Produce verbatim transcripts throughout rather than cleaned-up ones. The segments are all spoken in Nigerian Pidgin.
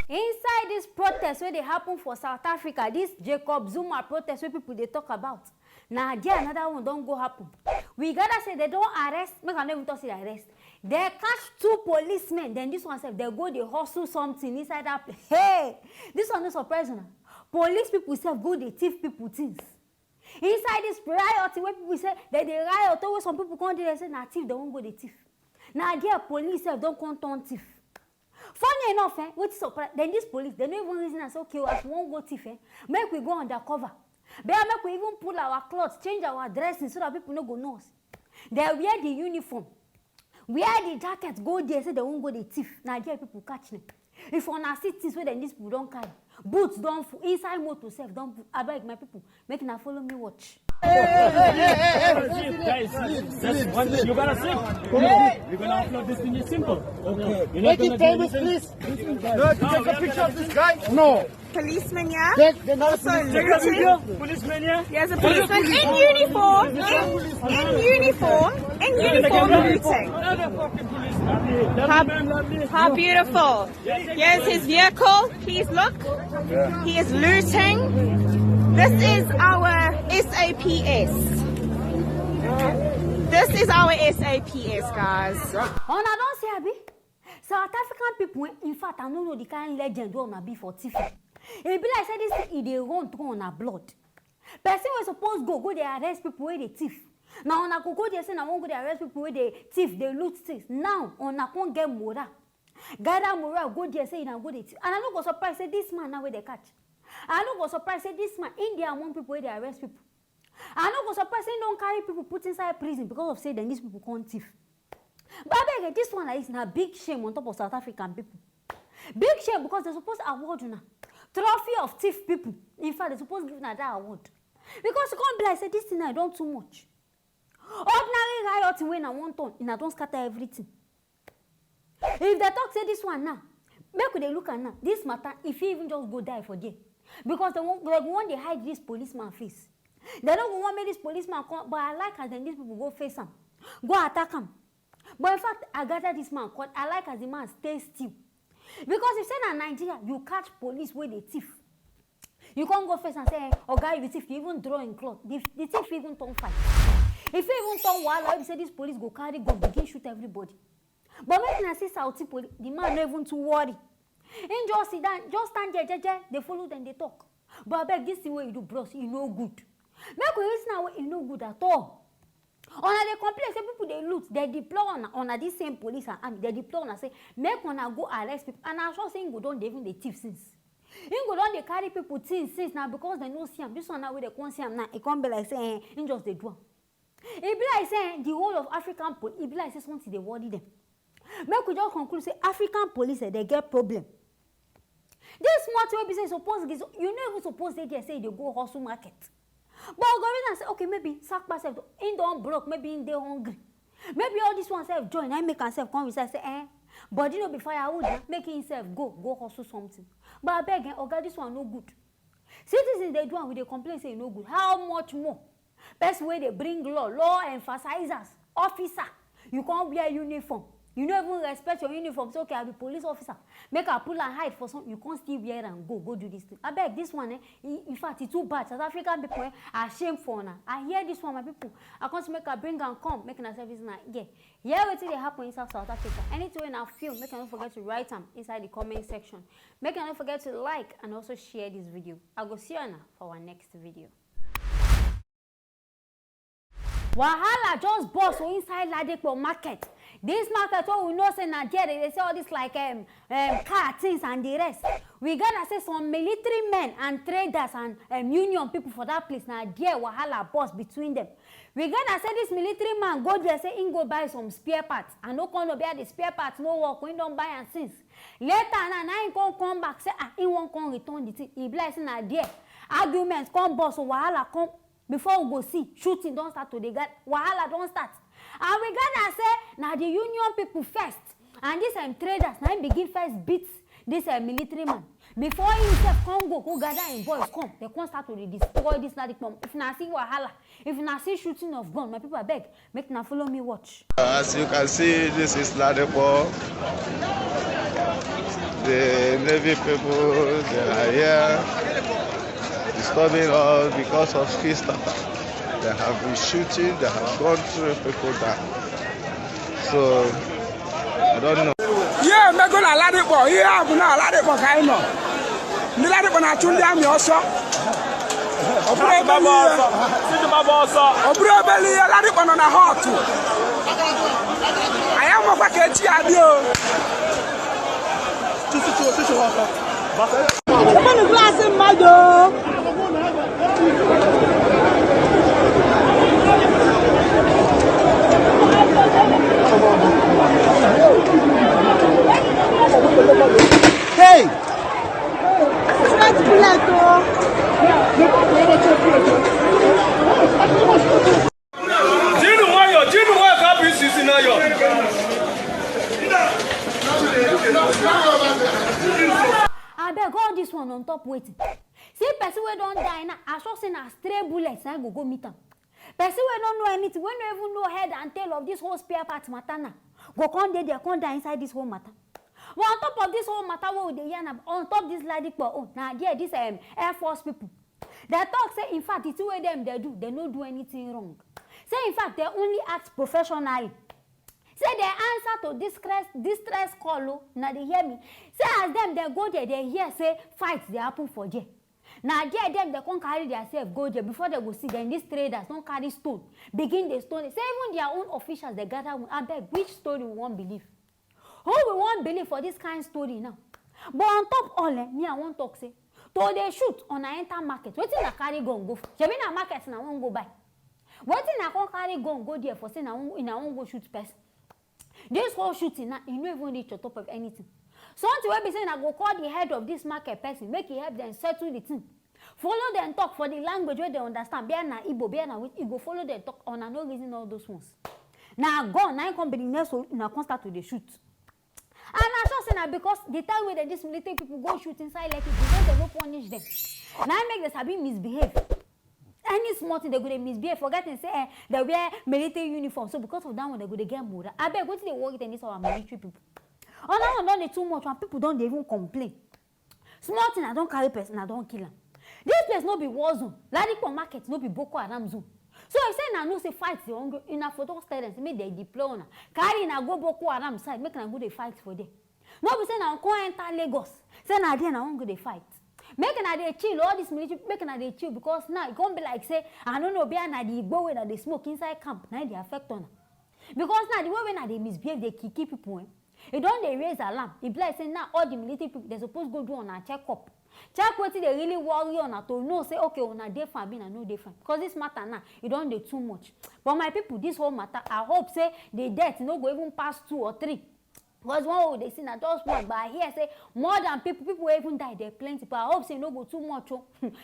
Inside this protest wey dey happen for South Africa, this Jacob Zuma protest wey people dey talk about, na there another one don go happen. We gather say they don arrest, make I no even talk say they arrest. They catch two policemen, then this one sef, they go dey hustle something inside that place. Hey, this one no surprise una. Police people sef go dey thief people things. Inside this riot wey people say they dey riot, wey some people come dey say na thief they wan go dey thief. Na there police sef don come turn thief. Funny enough, eh, wetin surprise, then this police, they no even reason am say, okay, as we wan go thief, eh, make we go undercover. Better make we even pull our clothes, change our dressing so that people no go know us. They wear the uniform, wear the jacket, go there, say they wan go dey thief. Na there people catch them. If una see things wey dem, these people don carry, boots don full, inside motor sef don full. Abeg, my people, make una follow me watch. Guys, just one, you gotta sleep. Come on, we're gonna upload this thing. It's simple. Okay. Make it famous, please. No, take a picture of this guy. No. Policeman here. Take the also looting. Policeman here. Yes, a policeman in uniform. In uniform. In uniform looting. How, how beautiful. Here's his vehicle. Please look. He is looting. This is our SAPS. This is our SAPS, guys. Una don see, abi? South African people, eh, in fact, I no know the kind legend wey una be for thief. E be like say this thing, e dey run through una blood. Person wey suppose go, go dey arrest people wey dey thief. Na una go go there say na wan go dey arrest people wey dey thief, dey loot things. Now, una come get morale. Gather morale, go there say una go dey thief. And I no go surprise say this man now wey they catch. I no go surprise say this man, he dey among people wey dey arrest people. I no go surprise say he don carry people put inside prison because of say dem, these people come thief. But abeg, eh, this one like this na big shame on top of South African people. Big shame because they suppose award una trophy of thief people. In fact, they suppose give una that award. Because e come be like say this thing now don too much. Ordinary riot wey una wan turn, una don scatter everything. If they talk say this one now, make we dey look am now. This matter, e fit even just go die for there. Because they wan, they go wan dey hide this policeman face. They no go wan make this policeman come, but I like as dem, these people go face am, go attack am. But in fact, I gather this man come, I like as the man stay still. Because if say na Nigeria, you catch police wey dey thief, you come go face am say, eh, oga, you thief, you even draw him cloth. The, the thief fit even turn fight. E fit even turn wahala wey be say this police go carry gun begin shoot everybody. But make una see Saudi police, the man no even too worry. He just sit down, just stand there jeje, dey follow dem dey talk. But abeg, this thing wey you do, bros, e no good. Make we reason am well, e no good at all. Una dey complain say people dey loot, they deploy una, una this same police and army, they deploy una say make una go arrest people. And I sure say he go don dey even dey thief since. He go don dey carry people things since na because dem no see am. This one now wey dem come see am now, e come be like say, eh, he just dey do am. E be like say, eh, the whole of African pol-, e be like say something dey worry dem. Make we just conclude say African police, eh, they get problem. This small thing wey be say suppose, you no even suppose dey there say you dey go hustle market. But we go reason am say, okay, maybe Sakpa sef, he don broke, maybe he dey hungry. Maybe all this one sef join, na make am sef come resign say, eh, body no be firewood, na make him sef go, go hustle something. But abeg, eh, oga, this one no good. Citizens dey do am, we dey complain say e no good. How much more person wey dey bring law, law emphasizers, officer, you come wear uniform. You no even respect your uniform. Say, okay, I be police officer. Make I pull and hide for some. You come still wear and go, go do this thing. Abeg, this one, eh, in, in fact, e too bad. South African people, eh, are ashamed for una. I hear this one, my people. I come say make I bring am come, make una service na. Yeah. Hear wetin dey happen inside South Africa. Anything wey una feel, make una no forget to write am inside the comment section. Make una no forget to like and also share this video. I go see una for our next video. Wahala just burst for inside Ladipo market. This market wey we know say na there they dey sell all this, like, um, um, car things and the rest. We gather say some military men and traders and, um, union people for that place, na there wahala burst between them. We gather say this military man go there say he go buy some spare parts. I no come know where the spare parts no work, he don buy am since. Later now, na him come come back say, ah, he wan come return the thing. E be like say na there argument come burst, so wahala come. Before we go see, shooting don start to dey gather, wahala don start. And we gather say na the union people first, and this, um, traders na him begin first beat this, um, military man. Before he himself come go, go gather him boys come, they come start to dey destroy this Ladipo. If una see wahala, if una see shooting of gun, my people, abeg, make una follow me watch. As you can see, this is Ladipo. The Navy people, they are here disturbing us because of peace starter. They have been shooting, they have gone through people down. So, I don't know. Ihe emego na Ladipo, ihe a bụ na Ladipo ka anyị nọ. Ndị Ladipo na-achụ ndị amị ọsọ. Ọ bụrụ ebe niile, ọ bụrụ ebe niile, Ladipo nọ na hot. Anyị amakwa ka echi ya dị o. Ebe nụ glaasị mmadụ. Hey! Straight bullet o. Jinu nwayọ, jinu nwayọ ka bụ isi isi n'ayọ. Abeg, all this one on top wetin? See person wey don die now, I sure say na stray bullets na go go meet am. Person wey no know anything, wey no even know head and tail of this whole spare part matter now, go come dey there, come die inside this whole matter. But on top of this whole matter wey we dey yarn am, on top this Ladipo own, na there this um, Air Force people, they talk say, in fact, the thing wey dem dey do, they no do anything wrong. Say, in fact, they only act professionally. Say they answer to distress, distress call o, na dey hear me. Say as dem dey go there, they hear say fight dey happen for there. Na there dem dey come carry their self go there. Before they go see, then these traders don carry stone, begin dey stone. Say even their own officials dey gather with, abeg, which story we wan believe? Who we wan believe for this kind story now? But on top all, eh, me I wan talk say, to dey shoot, una enter market, wetin una carry gun go for? Shebi na market una wan go buy. Wetin una come carry gun go there for, say una wan, una wan go shoot person? This whole shooting now, e no even reach on top of anything. Something wey be say una go call the head of this market person, make e help dem settle the thing. Follow dem talk for the language wey dem understand. Be na Igbo, be na which, e go follow dem talk. Una no reason all those ones. Na gun na im come be the next one, una come start to dey shoot. And I sure say na because the time wey dem, this military people, go shoot inside Lekki, because dem no punish dem, na im make dem sabi misbehave. Any small thing, dem go dey misbehave, forgetting say, eh, dem wear military uniform. So because of that one, dem go dey get morale. Abeg, wetin dey worry dem, this our military people? All that one don dey too much, and people don dey even complain. Small thing, I don carry person, I don kill am. This place no be war zone. Ladipo market no be Boko Haram zone. So if say una know say fight dey ongoing, una for don tell dem say make dem deploy una, carry una go Boko Haram side, make una go dey fight for there. No be say una come enter Lagos, say na there una wan go dey fight. Make una dey chill, all this military, make una dey chill, because now e come be like say, I no know, be na the igbo wey una dey smoke inside camp na im dey affect una. Because now the way wey una dey misbehave, dey kill kill people, eh, e don dey raise alarm. E be like say now all the military people, dem suppose go do una check up, check wetin dey really worry una, to know say, okay, una dey fine, abi una no dey fine. Because this matter now, e don dey too much. But my people, this whole matter, I hope say the death no go even pass two or three. Because one wey we dey see na just one, but I hear say more than people, people wey even die, dey plenty. But I hope say e no go too much o.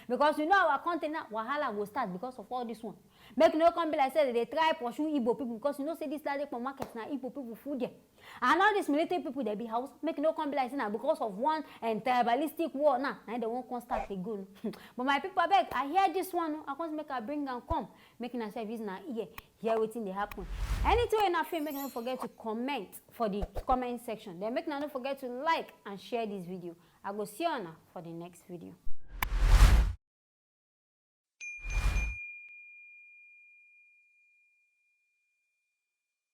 Because you know our country now, wahala go start because of all this one. Make e no come be like say dem dey try pursue Igbo people, because you know say this Ladipo market na Igbo people full there. And all these military people, dem be Hausa. Make e no come be like say na because of one, um, tribalistic war now na im dem wan come start again. But my people, abeg, I hear this one o, I come make I bring am come. Make una sef use una ear hear wetin dey happen. Anything wey una feel, make una no forget to comment for the comment section. Then make una no forget to like and share this video. I go see una for the next video.